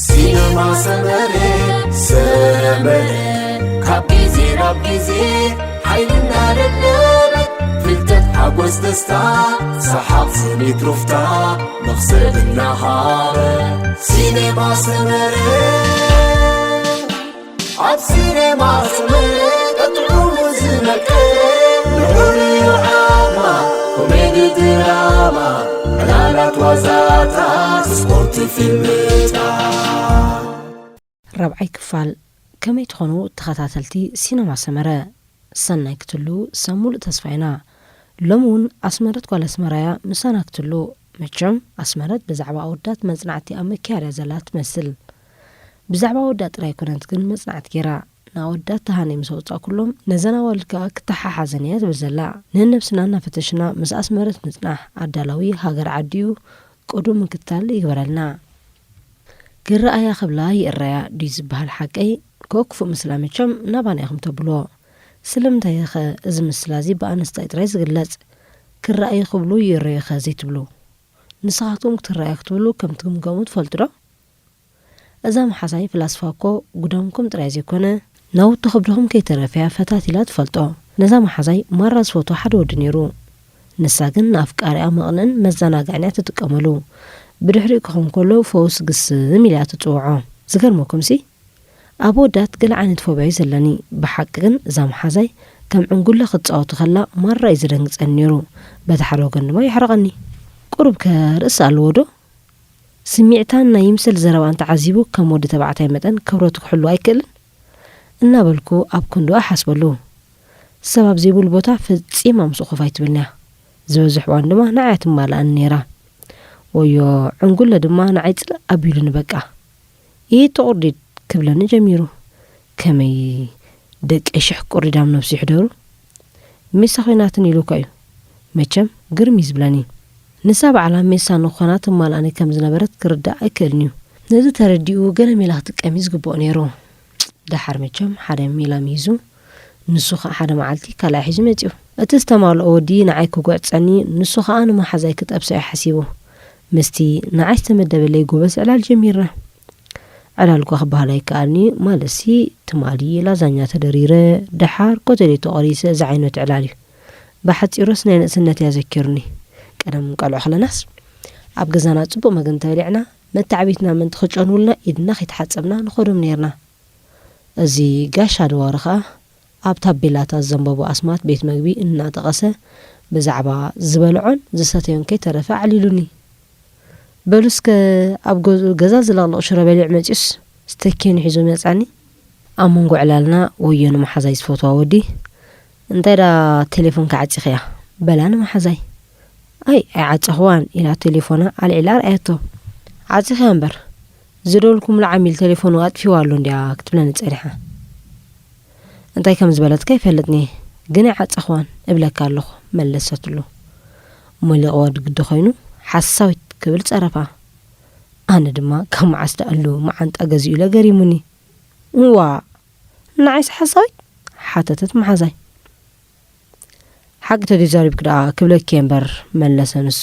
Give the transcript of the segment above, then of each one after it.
ሲነማ ሰመረ፣ ሰመረ፣ ካብ ግዜ ናብ ግዜ ሓይልና ደለበት፣ ፍልጠት፣ ሓጎስ፣ ደስታ፣ ሰሓቕ፣ ስኒት፣ ሩፍታ፣ መኽሰብ እናሃበ። ሲነማ ሰመረ፣ ኣብ ሲነማ ሰመረ፣ ጥዑሙ ዝመቀረ፣ ንዑር ዓማ፣ ኮሜዲ፣ ድራማ፣ ዕላላት፣ ዋዛታት፣ ስፖርት፣ ፊልምታት። ራብዓይ ክፋል። ከመይ ትኾኑ ተኸታተልቲ ሲነማ ሰመረ? ሰናይ ክትሉ ሰብ ሙሉእ ተስፋ ኢና። ሎሚ እውን ኣስመረት ጓል ኣስመራ እያ ምሳና ክትሉ። መቸም ኣስመረት ብዛዕባ ኣወዳት መጽናዕቲ ኣብ ምክያድ እያ ዘላ ትመስል። ብዛዕባ ኣወዳት ጥራይ ኣይኮነት ግን መጽናዕቲ ገይራ። ንኣወዳት ተሃነይ ምስ ኣውጻእኩሎም ነዘን ኣዋልድ ከኣ ክተሓሓዘን እያ ትብል ዘላ። ንነብስና እናፈተሽና ምስ ኣስመረት ንጽናሕ። ኣዳላዊ ሃገር ዓዲ'ዩ። ቅዱም ምክትታል ይግበረልና። ክረኣያ ክብላ ይእረያ ድዩ ዝበሃል ሓቀይ? ኮ ክፉእ ምስላ መቸም ናባና ኢኹም ተብልዎ። ስለምንታይ ኸ እዚ ምስላ እዚ ብኣንስታይ ጥራይ ዝግለጽ? ክረኣዩ ክብሉ ይእረዩ ኸ ዘይትብሉ? ንስኻትኩም ክትረኣዩ ክትብሉ ከም ትግምገሙ ትፈልጡ ዶ? እዛ መሓዛይ ፍላስፋ እኮ ጉዳምኩም ጥራይ ዘይኮነ፣ ናውቲ ከብድኹም ከይተረፈ እያ ፈታቲላ ትፈልጦ። ነዛ መሓዛይ ማራ ዝፈትዎ ሓደ ወዲ ነይሩ። ንሳ ግን ንኣፍቃሪኣ መቕንእን መዘናግዕን እያ ትጥቀመሉ። ብድሕሪኡ ክኸውን ከሎ ፈውስ ግስም ኢላ እያ ትጽውዖ። ዝገርመኩምሲ፣ ኣብ ኣወዳት ገለ ዓይነት ፎብያ እዩ ዘለኒ። ብሓቂ ግን እዛ መሓዛይ ከም ዕንጉለ ክትጻወት ከላ ማራ እዩ ዝደንግጸኒ ነይሩ። በቲ ሓደ ወገን ድማ የሕርቐኒ። ቁሩብ ከ ርእሲ ኣለዎ ዶ? ስምዒታን ናይ ይምሰል ዘረባን ተዓዚቡ ከም ወዲ ተባዕታይ መጠን ክብረቱ ክሕሉ ኣይክእልን? እናበልኩ ኣብ ክንድኡ እሓስበሉ። ሰብ ኣብ ዘይብሉ ቦታ ፈጺማ ምስኡ ኮፍ ኣይትብልን'ያ። ዝበዝሕ እዋን ድማ ንዓይ እያ ትማልኣኒ ነይራ። ወዮ ዕንጉለ ድማ ንዓይ ጽልእ ኣቢሉኒ በቃ። ኢሂ እቲ ቁርዲድ ክብለኒ ጀሚሩ። ከመይ ደቂ ሽሕ ቁሪዳም ነብሱ ይሕደሩ? ሜሳ ኮይናትኒ ኢሉ እኳ እዩ። መቸም ግርም እዩ ዝብለኒ። ንሳ ባዕላ ሜሳ ንኾና ትማልኣኒ ከም ዝነበረት ክርዳእ ኣይክእልን እዩ። ነዚ ተረዲኡ ገለ ሜላ ክጥቀም እዩ ዝግብኦ ነይሩ። ደሓር መቸም ሓደ ሜላ ምሂዙ፣ ንሱ ኸኣ ሓደ መዓልቲ ካልኣይ ሒዙ መጺኡ። እቲ ዝተማልኦ ወዲ ንዓይ ክጉዕጸኒ፣ ንሱ ኸኣ ንመሓዛይ ክጠብሶ እዩ ሓሲቡ። ምስቲ ንዓይ ዝተመደበለይ ጎበዝ ዕላል ጀሚርና። ዕላል እኳ ክበሃል ኣይከኣልን'ዩ፣ ማለትሲ ትማሊ ላዛኛ ተደሪረ፣ ደሓር ኮተሌ ተቖሪሰ፣ እዚ ዓይነት ዕላል እዩ። ብሓጺሩስ ናይ ንእስነት እያ ዘኪሩኒ። ቀደም ቀልዑ ከለናስ ኣብ ገዛና ጽቡቕ መግቢ እንተበሊዕና፣ መታዕቢትና ምእንቲ ክጨንውልና ኢድና ከይተሓጸብና ንኸዶም ነይርና። እዚ ጋሻ ድዋሪ ኸኣ ኣብ ታቤላታት ዘንበቦ ኣስማት ቤት መግቢ እናጠቐሰ ብዛዕባ ዝበልዖን ዝሰተዮን ከይተረፈ ኣዕሊሉኒ። በሉ እስከ ኣብ ገዝኡ ገዛ ዝለቕልቕ ሽሮ በሊዑ መጺኡስ ስተኬኑ ሒዙ መጻኒ። ኣብ መንጎ ዕላልና ወዮ ንመሓዛይ ዝፈትዋ ወዲ፣ "እንታይ ደኣ ቴሌፎንኪ ዓጺኽያ?" በላ ንመሓዛይ። "ኣይ ኣይዓጸኽዋን" ኢላ ቴሌፎና ኣልዒላ ኣርኣያቶ። "ዓጺኽያ እምበር፣ ዝደወልኩምሉ ዓሚል ቴሌፎኑ ኣጥፊዋ ኣሎ እንድያ" ክትብለኒ ጸኒሓ። "እንታይ ከም ዝበለትካ ኣይፈልጥን'የ፣ ግን ኣይዓጸኽዋን እብለካ ኣለኹ" መለሰትሉ። ሞሊቕዋ ድግዲ ኮይኑ ሓሳዊት ክብል ጸረፋ። ኣነ ድማ ካብ መዓስ ደኣሉ መዓንጣ ገዚኡ ኢለ ገሪሙኒ። "እዋእ፣ ንዓይስ ሓሳዊት?" ሓተተት መሓዛይ። "ሓቂ ተዘይዛሪብኪ ደኣ ክብለኪ እየ እምበር" መለሰ ንሱ።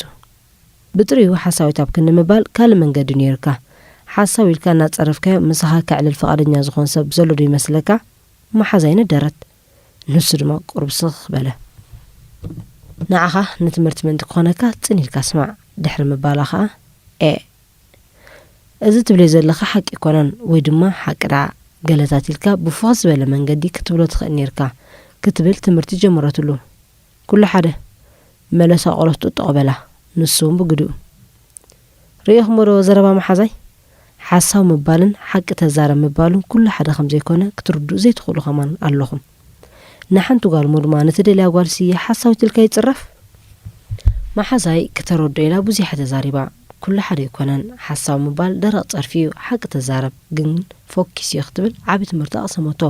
ብጥሪኡ ሓሳዊት ኣብ ክንዲ ምባል ካልእ መንገዲ ነይሩካ። ሓሳዊ ኢልካ እናጸረፍካዮ ምሳኻ ከዕልል ፍቓደኛ ዝኾን ሰብ ዘሎ ዶ ይመስለካ? መሓዛይ ነደረት። ንሱ ድማ ቁሩብ ስኽ በለ። "ንዓኻ ንትምህርቲ ምእንቲ ክኾነካ ጽን ኢልካ ስማዕ" ድሕሪ ምባላ ኸኣ፣ "ኤእ፣ እዚ ትብልዮ ዘለኻ ሓቂ ኣይኮነን፣ ወይ ድማ ሓቂ ደኣ ገለታት ኢልካ ብፍኹስ ዝበለ መንገዲ ክትብሎ ትኽእል ኔርካ" ክትብል ትምህርቲ ጀመረትሉ። "ኩሉ ሓደ፣ መለሳ ቆሎት ጥጥቖ" በላ፣ ንሱ እውን ብግድኡ። ርኢኹምዎ ዶ ዘረባ መሓዛይ? ሓሳዊ ምባልን ሓቂ ተዛረብ ምባሉን ኩሉ ሓደ ከም ዘይኮነ ክትርድኡ ዘይትኽእሉ ከማን ኣለኹም። ንሓንቲ ጓል እሞ ድማ ንትደልያ ጓልሲ ሓሳዊት ኢልካ ይጽረፍ? መሓዛይ ክተረድኦ ኢላ ብዙሕ ተዛሪባ። ኩሉ ሓደ ኣይኮነን። ሓሳዊ ምባል ደረቕ ጸርፊ እዩ። ሓቂ ተዛረብ ግን ፎኪስ እዩ ክትብል ዓቢ ትምህርቲ ኣቕሰመቶ።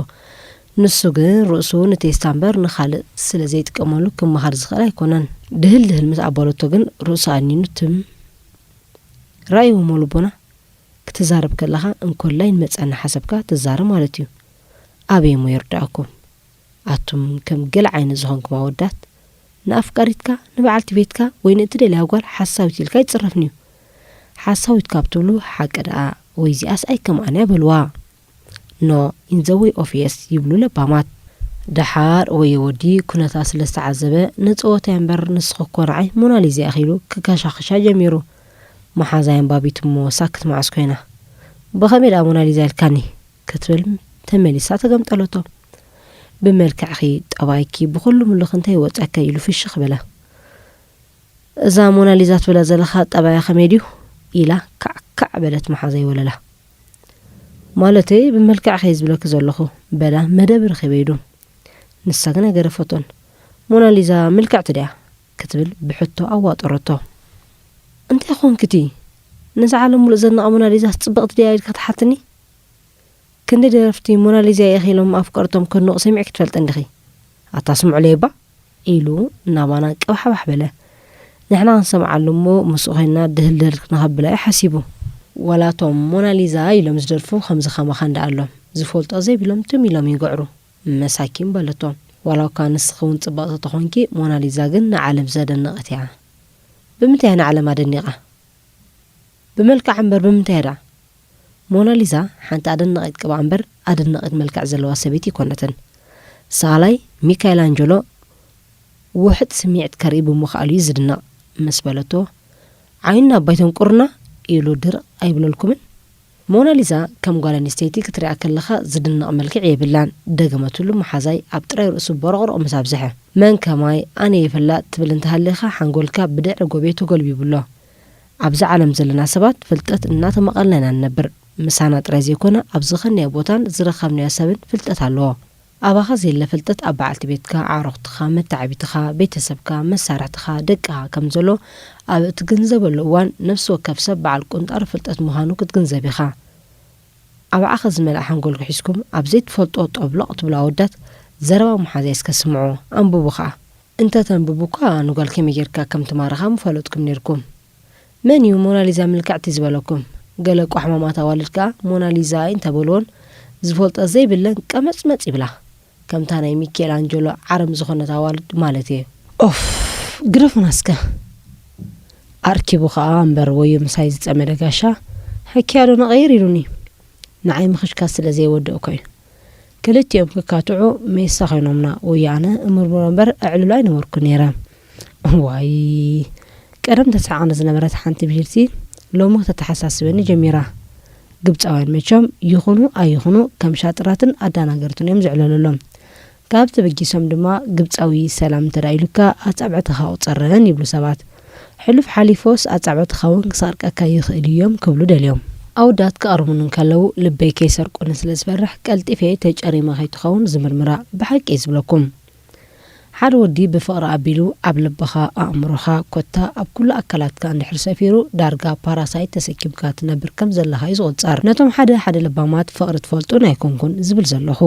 ንሱ ግን ርእሱ ንቴስታ እምበር ንኻልእ ስለ ዘይጥቀመሉ ክመሃር ዝኽእል ኣይኮነን። ድህል ድህል ምስ ኣበለቶ ግን ርእሱ ኣኒኑ ትም። ራእይዎ እሞ ልቦና፣ ክትዛረብ ከለኻ እንኮላይ ንመጻኢ እናሓሰብካ ትዛረብ ማለት እዩ። ኣበይ እሞ ይርድኣኩም? ኣቱም ከም ገለ ዓይነት ዝኾንኩም ኣወዳት፣ ንኣፍቃሪትካ፣ ንበዓልቲ ቤትካ ወይ ንእትደልያ ጓል ሓሳዊት ኢልካ ኣይትጽረፍን'ዩ። ሓሳዊት ካብ ትብሉ ሓቂ ደኣ ወይ እዚኣስ ኣይከምኣንያ በልዋ። No, in the way of yes ይብሉ ለባማት። ደሓር ወየ ወዲ ኩነታ ስለ ዝተዓዘበ ንጸወታ እምበር ንስኺ እኮ ንዓይ ሞናሊዛ ኢኺ ኢሉ ክከሻኽሻ ጀሚሩ። መሓዛይ ኣንባቢት እሞ ሳክት መዓስ ኮይና። ብኸመይ ደኣ ሞናሊዛ ኢልካኒ? ክትብል ተመሊሳ ተገምጠለቶ። ብመልክዕኺ ጠባይኪ ብኹሉ ምሉኽ እንታይ ይወጸከ ኢሉ ፍሽኽ በለ። እዛ ሞናሊዛ ትብላ ዘለኻ ጠባያ ከመይ ድዩ? ኢላ ካዕ ካዕ በለት መሓዛይ ወለላ። ማለተይ ብመልክዕኺ ዝብለኪ ዘለኹ በላ መደብ ረኺበ ኢዱ። ንሳ ግን ኣይገደፈቶን። ሞናሊዛ ምልክዕቲ ድያ? ክትብል ብሕቶ ኣዋጠረቶ። እንታይ ኾንክቲ? ነዛ ዓለም ሙሉእ ዘናቐ ሞናሊዛስ ጽብቕቲ ድያ ኢልካ ትሓትኒ? ክንደይ ደረፍቲ ሞናሊዛ ኢኺ ኢሎም ኣፍቀርቶም ከድንቑ ሰሚዕኪ ትፈልጢ እንዲኺ? ኣታ ስምዑለይ እባ ኢሉ ናባና ቀባሕባሕ በለ። ንሕና ክንሰምዓሉ እሞ ምስኡ ኮይንና ድህልድል ክነኸብላ እዩ ሓሲቡ። ዋላ እቶም ሞናሊዛ ኢሎም ዝደርፉ ከምዚ ከማኻ እንዳ ኣሎም ዝፈልጦ ዘይብሎም ትም ኢሎም ይግዕሩ። መሳኪን በለቶ። ዋላ እኳ ንስኺ እውን ጽብቕቲ ተኾንኪ ሞናሊዛ ግን ንዓለም ዘደነቐት እያ። ብምንታይ እያ ንዓለም ኣደኒቓ? ብመልክዓ እምበር ብምንታይ እያ ደኣ? ሞናሊዛ ሓንቲ ኣደናቒት ቅብኣ እምበር ኣደናቒት መልክዕ ዘለዋ ሰበይቲ ኣይኮነትን። ሳላይ ሚካኤል ኣንጀሎ ውሕጥ ስምዒት ከርኢ ብምኽኣሉ እዩ ዝድነቕ ምስ በለቶ፣ ዓይንና ኣባይ ተንቁርና ኢሉ ድርቕ ኣይብለልኩምን? ሞናሊዛ ከም ጓል ኣንስተይቲ ክትሪኣ ከለኻ ዝድነቕ መልክዕ የብላን፣ ደገመትሉ መሓዛይ ኣብ ጥራይ ርእሱ ቦሮቕሮቕ ምስ ኣብዝሐ። መን ከማይ ኣነ ይፍላጥ ትብል እንተሃሊኻ ሓንጎልካ ብድዕሪ ጎቤ ተጎልቢቡ ኣሎ። ኣብዚ ዓለም ዘለና ሰባት ፍልጠት እናተማቐልና ኢና ንነብር። ምሳና ጥራይ ዘይኮነ ኣብ ዝኸድናዮ ቦታን ዝረኸብናዮ ሰብን ፍልጠት ኣለዎ። ኣባኻ ዘየለ ፍልጠት ኣብ በዓልቲ ቤትካ፣ ኣዕሩኽትኻ፣ መተዓቢትኻ፣ ቤተሰብካ፣ መሳርሕትኻ፣ ደቅኻ ከም ዘሎ ኣብ እትግንዘበሉ እዋን ነፍሲ ወከፍ ሰብ በዓል ቁንጣሮ ፍልጠት ምዃኑ ክትግንዘብ ኢኻ። ኣባዕኸ ዝመልኣ ሓንጎል ሒዝኩም ኣብ ዘይትፈልጦ ጦብሎቕ ትብሉ ኣወዳት ዘረባ መሓዛይ እስከ ስምዑ፣ ኣንብቡ ኸኣ። እንተ ተንብቡ እኳ ንጓል ከመይ ጌርካ ከም ትማርኻ ምፈለጥኩም ኔርኩም። መን እዩ ሞናሊዛ ምልክዕቲ ዝበለኩም? ገለ ቋሕማማት ኣዋልድ ከኣ ሞናሊዛ እንተበልዎን ዝፈልጦ ዘይብለን ቀመጽመጽ ይብላ። ከምታ ናይ ሚኬል ኣንጀሎ ዓረም ዝኾነት ኣዋልድ ማለት እየ። ኦፍ፣ ግደፉና እስከ። ኣርኪቡ ከኣ እምበር ወዮ ምሳይ ዝጸመደ ጋሻ፣ ሕክያ ዶ ነቐይር ኢሉኒ። ንዓይ ምኽሽካስ ስለ ዘይወደእኮ እዩ። ክልቲኦም ክካትዑ ሜሳ ኮይኖምና፣ ወያነ እምርምሮ እምበር ኣዕልሎ ኣይነበርኩን ነይረ። እዋይ፣ ቀደም ተስሕቐኒ ዝነበረት ሓንቲ ብሂልሲ ሎሚ ከተተሓሳስበኒ ጀሚራ። ግብጻውያን መቸም ይኹኑ ኣይኹኑ ከም ሻጥራትን ኣዳናገርትን እዮም ዝዕለለሎም። ካብ ተበጊሶም ድማ ግብጻዊ ሰላም እንተ ደኣ ኢሉካ ኣጻብዕትኻ ቁጸረን ይብሉ ሰባት። ሕሉፍ ሓሊፎስ ኣጻብዕትኻ እውን ክሰርቀካ ይኽእል እዮም ክብሉ ደልዮም። ኣወዳት ክቐርቡኒ እንከለዉ ልበይ ከይሰርቁኒ ስለ ዝፈርሕ ቀልጢፈ ተጨሪመ ከይትኸውን ዝምርምራ። ብሓቂ እየ ዝብለኩም። ሓደ ወዲ ብፍቕሪ ኣቢሉ ኣብ ልብኻ፣ ኣእምሮኻ፣ ኮታ ኣብ ኩሉ ኣካላትካ እንድሕር ሰፊሩ ዳርጋ ፓራሳይት ተሰኪምካ ትነብር ከም ዘለኻ እዩ ዝቑጸር። ነቶም ሓደ ሓደ ለባማት ፍቕሪ ትፈልጡ ኣይኮንኩን ዝብል ዘለኹ።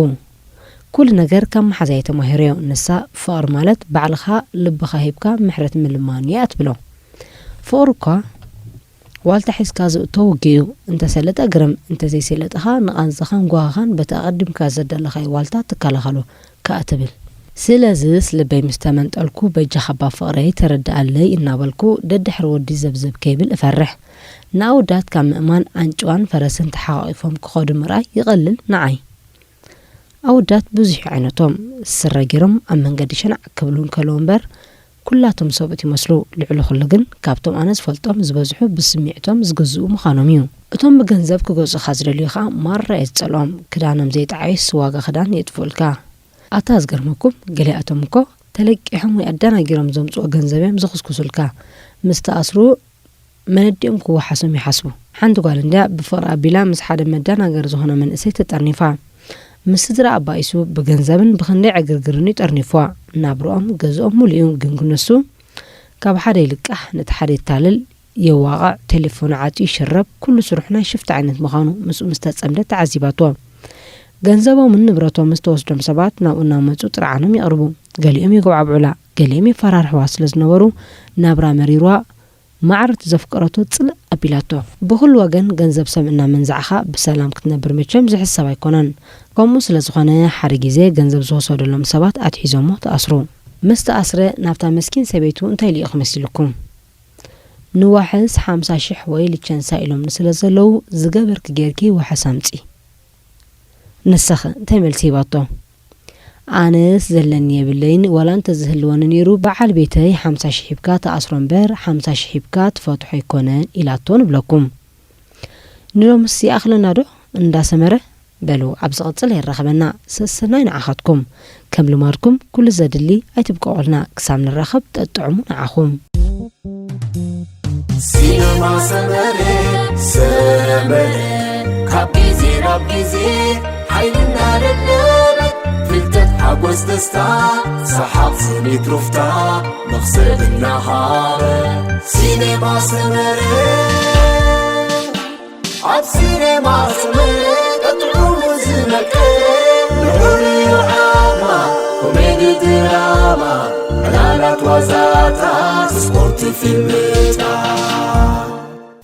ኩሉ ነገር ካብ መሓዛይ ተማሂረዮ። ንሳ ፍቕሪ ማለት ባዕልኻ ልብኻ ሂብካ ምሕረት ምልማን እያ ትብሎ። ፍቕሪ እኳ ዋልታ ሒዝካ ዝእቶ ውግእ እዩ። እንተሰለጠ ግርም፣ እንተዘይሰለጥኻ ንቓንዛኻን ጓህኻን በቲ ኣቐዲምካ ዘዳለኻዮ ዋልታ ትከላኸሎ ከኣ ትብል። ስለዝስ ልበይ ምስ ተመንጠልኩ በጃኻ እባ ፍቕረይ ተረድኣለይ እናበልኩ ደድሕሪ ወዲ ዘብዘብ ከይብል እፈርሕ። ንኣወዳት ካብ ምእማን ኣንጭዋን ፈረስን ተሓቋቒፎም ክኸዱ ምርኣይ ይቐልል ንዓይ። ኣወዳት ብዙሕ እዩ ዓይነቶም። ስረ ገይሮም ኣብ መንገዲ ሸናዕ ክብሉ እንከለዉ እምበር ኩላቶም ሰብኡት ይመስሉ። ልዕሊ ኩሉ ግን ካብቶም ኣነ ዝፈልጦም ዝበዝሑ ብስምዒቶም ዝግዝኡ ምዃኖም እዩ። እቶም ብገንዘብ ክገዝኡኻ ዝደልዩ ኸኣ ማራ እየ ዝጸልኦም። ክዳኖም ዘይጠዓይስ ዋጋ ክዳን የጥፍኡልካ። ኣታ ዝገርመኩም ገሊኣቶም እኮ ተለቂሖም ወይ ኣደናጊሮም ዘምጽኦ ገንዘብ እዮም ዝኹስኩሱልካ። ምስ ተኣስሩ መነዲኦም ክወሓሶም ይሓስቡ። ሓንቲ ጓል እንድያ ብፍቕሪ ኣቢላ ምስ ሓደ መደናገሪ ዝኾነ መንእሰይ ተጠርኒፋ። ምስ ስድራ ኣባኢሱ ብገንዘብን ብኽንደይ ዕግርግርን እዩ ጠርኒፍዋ። ናብርኦም ገዝኦም ሙሉእ እዩ፣ ግን ክንሱ ካብ ሓደ ይልቃሕ፣ ነቲ ሓደ የታልል፣ የዋቕዕ፣ ቴሌፎኑ ዓጽዩ ይሽረብ፣ ኩሉ ስርሑ ናይ ሽፍታ ዓይነት ምዃኑ ምስኡ ምስ ተጸምደት ተዓዚባቶ። ገንዘቦምን ንብረቶምን ዝተወስዶም ሰባት ናብኡ እናመጹ ጥርዓኖም የቕርቡ። ገሊኦም የጎብዓብዑላ፣ ገሊኦም የፈራርሕዋ ስለ ዝነበሩ ናብራ መሪርዋ፣ ማዕረ እቲ ዘፍቀረቶ ጽልእ ኣቢላቶ። ብኹሉ ወገን ገንዘብ ሰብ እናመንዛዕኻ ብሰላም ክትነብር መቸም ዝሕሰብ ኣይኮነን። ከምኡ ስለ ዝኾነ ሓደ ግዜ ገንዘብ ዝወሰደሎም ሰባት ኣትሒዞሞ ተኣስሩ። ምስ ተኣስረ ናብታ መስኪን ሰበይቱ እንታይ ልኢኹ መሲልኩም? ንዋሕስ ሓምሳ ሽሕ ወይ ሊቸንሳ ኢሎምኒ ስለ ዘለዉ፣ ዝገበርኪ ጌርኪ ዋሕስ ኣምጺ። ንሰኸ እንታይ መልሲ ሂባቶ? ኣነስ ዘለኒ የብለይን፣ ዋላ እንተዝህልወኒ ነይሩ፣ በዓል ቤተይ ሓምሳ ሽሕ ሂብካ ትኣስሮ እምበር፣ ሓምሳ ሽሕ ሂብካ ትፈትሖ ኣይኮነን ኢላቶ ንብለኩም። ንሎምስ ይኣኽለና ዶ? እንዳ ሰመረ በሉ፣ ኣብ ዝቕጽል የራኽበና። ሰሰናይ ንዓኻትኩም። ከም ልማድኩም ኩሉ ዘድሊ ኣይትብቀቑልና። ክሳብ ንራኸብ ጠጥዑሙ ንዓኹም። ሲነማ ሰመረ፣ ሰመረ፣ ካብ ግዜ ናብ ግዜ ሓይልና ደለበ፣ ፍልጠት ሓጎስ ደስታ፣ ሰሓቕ ስኒት ሩፍታ፣ መኽሰብ እናሃበ። ሲነማ ሰመረ፣ ኣብ ሲነማ ሰመረ፣ ጠጥዑሙ ዝመቀረ፣ ንዑ ንዓማ፣ ኮሜዲ ድራማ፣ ዕላላት ዋዛታት፣ ስፖርት ፊልምታት።